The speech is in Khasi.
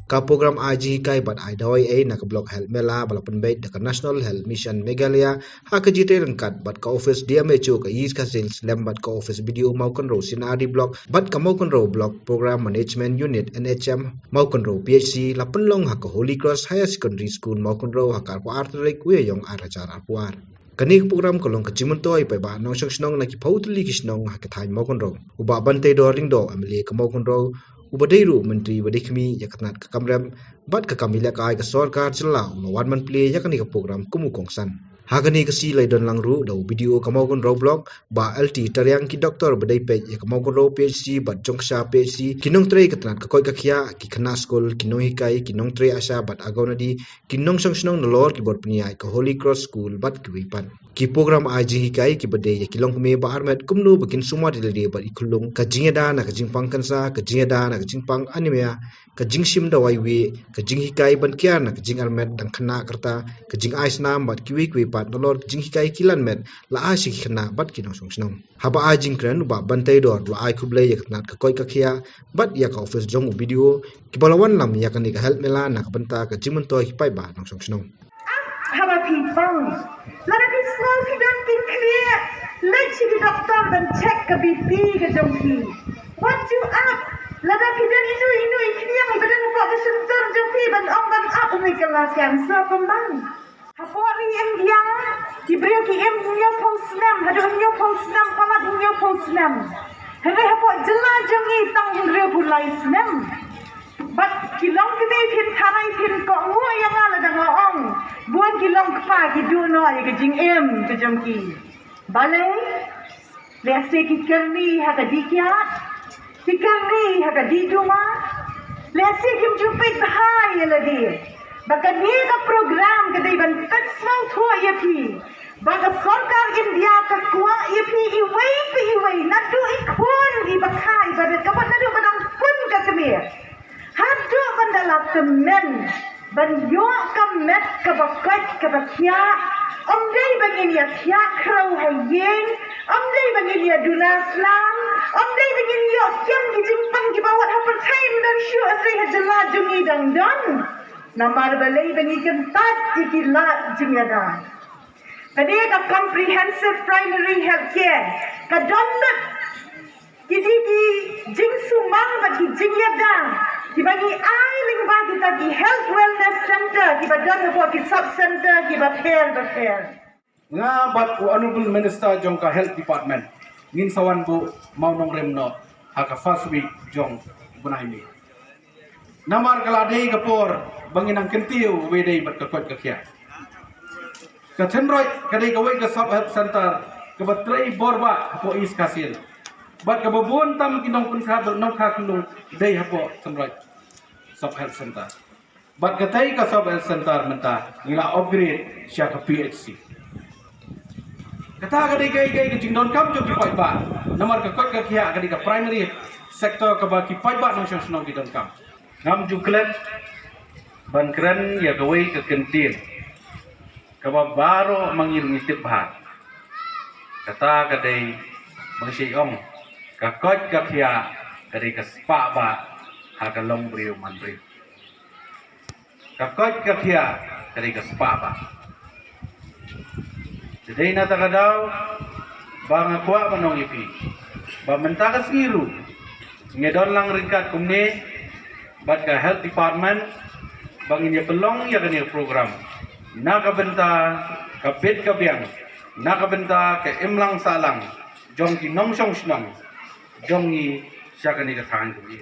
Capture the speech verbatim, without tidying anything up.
Ka program ai jinghikai bad ai dawai ei na ka Block Health Mela ba la pynbeit da ka National Health Mission Meghalaya ha ka jingtrei ryngkat bad ka office D M H O ka East Khasi Hills lem bad ka office B D O Mawkynrew C and R D Block bad ka Mawkynrew Block Program Management Unit N H M Mawkynrew P H C la pynlong ha ka Holy Cross Higher Secondary School Mawkynrew ha ka arphew ar tarik u Ïaïong ar hajar arphew ar. Kane ka program ka long ka jingmyntoi paidbah nongshong shnong na ki phew tylli ki shnong ha ka thaiñ Mawkynrew. U Bah Banteidor Lyngdoh, M L A ka Mawkynrew, uba dei ruh u Myntri ba dei khmih ïa ka tnat ka kam rep bad ka kam ïalehkai ka sorkar jylla, u la wan ban plie ïa kane ka program kum u kongsan. Ha kane ka sngi la ïadon lang ruh da u B D O ka Mawkynrew Block, Bah L T Tariang, ki doktor ba dei peit ïa ka Mawkynrew P H C bad Jongksha P H C, ki nongtrei ka tnat ka koit ka khiah, ki khynnah skul, ki nonghikai, ki nongtrei ASHA bad Anganwadi, ki nongshong shnong nalor ki bor pynïaid ka Holy Cross School bad kiwei pat. Ki program ai jinghikai kiba dei ïa ki longkmie ba armet kumno ba kin sumar ïa lade bad i khunlung, ka jingïada na ka jingpang cancer, ka jingïada na ka jingpang anemia, ka jingshim dawai wieh, ka jinghikai ban kiar na ka jingarmet dang khynnah ka rta, ka jingai snam bad kiwei kiwei pat nalor ka jinghikai ki lan met la ai sha ki khynnah bad ki nongshong shnong. Haba ai jingkren, u Bah Banteidor u la ai khublei ïa ka tnat ka koit ka khiah bad ïa ka office jong u B D O kiba la wanlam ïa kane ka Health Mela na ka bynta ka jingmyntoi ki paidbah nongshong shnong. Haba phi pang, lada phi sngew phi don pynkhlieh, leit sha ki doktor ban check ka B P ka jong phi. Wat ju ap, lada phi don ino ino i khñiang ba don hapoh ka shyntur jong phi ban ong ban ap, hynrei ka la cancer pynban. Hapoh ri India, ki briew ki im hynñiewphew snem, haduh hynñiewphew snem, palat hynñiewphew snem. Hynrei hapoh jylla jong ngi tang hynriewphew lai snem. Bad ki longkmie phin tharai phin kohnguh ïa nga lada nga ong, bun ki longkpa ki duh noh ïa ka jingim ka jong ki. Balei? Lehse ki kyrni ha ka dih kiad, ki kyrni ha ka dih duma. Lehse kim ju peit bha ïa lade ba kane ka program ka dei ban pynsngewthuh ïa phi ba ka sorkar India ka kwah ïa phi iwei pa iwei, naduh i khun iba kha iba rit, ka mut naduh ba dang khun ka kmie haduh ban da la tymmen ban ïoh ka met kaba koit kaba khiah. Ym dei ba ngin ïa thiah khrew ha ïing, ym dei ba ngin ïa duna snam, ym dei ba ngin ïoh kem ki jingpang kiba wat ha pyrthei ym don shuh, hynrei ha jylla jong ngi dang don. Namar balei? Ba ngi kyntait ïa ki lad jingïada. Kane ka Comprehensive Primary Health Care ka don lut kine ki jingsumar bad ki jingïada kiba ngi ai lyngba kita ki Health Wellness Center kiba don hapoh ki sub center kiba pher ba pher. Nga bad u Honourable Minister jong ka Health Department ngin sa wan buh mawnongrim noh ha ka first week jong u bnai May. Namar ka la dei ka por ba ngin nang kyntiew uwei dei bad ka koit ka khiah. Ka Thynroit ka dei kawei ka sub health center kaba trei bor bha hapoh East Khasi Hills. Bad kaba bun tam ki nongpynkhraw bad nongkha khunlung dei hapoh Thynroit sub health center. Bad katei ka sub health center mynta ngi la upgrade sha ka P H C. Kata ka dei ka, ka, ka jingdonkam jong ki paidbah. Namar ka koit ka khiah ka dei ka primary sector kaba ki paidbah nongshong shnong ki donkam. Ngam ju klet ban kren ïa kawei ka kyntien kaba baroh ma ngi ruh ngi tip bha. Kata ka dei ba ngi shait ong ka koit ka khiah ka dei ka spah bah ha ka longbriew manbriew. Ka koit ka khiah ka dei ka spah bah. Te dei na kata ka daw ba nga kwah ban ong ïa phi ba mynta ka sngi ruh ngi don lang ryngkat kumne bad ka health department ba ngin ïa pynlong ïa kane ka program na ka bynta ka bit ka biang, na ka bynta ka imlang sahlang jong ki nongshong shnong jong ngi sha kane ka thaiñ kumne.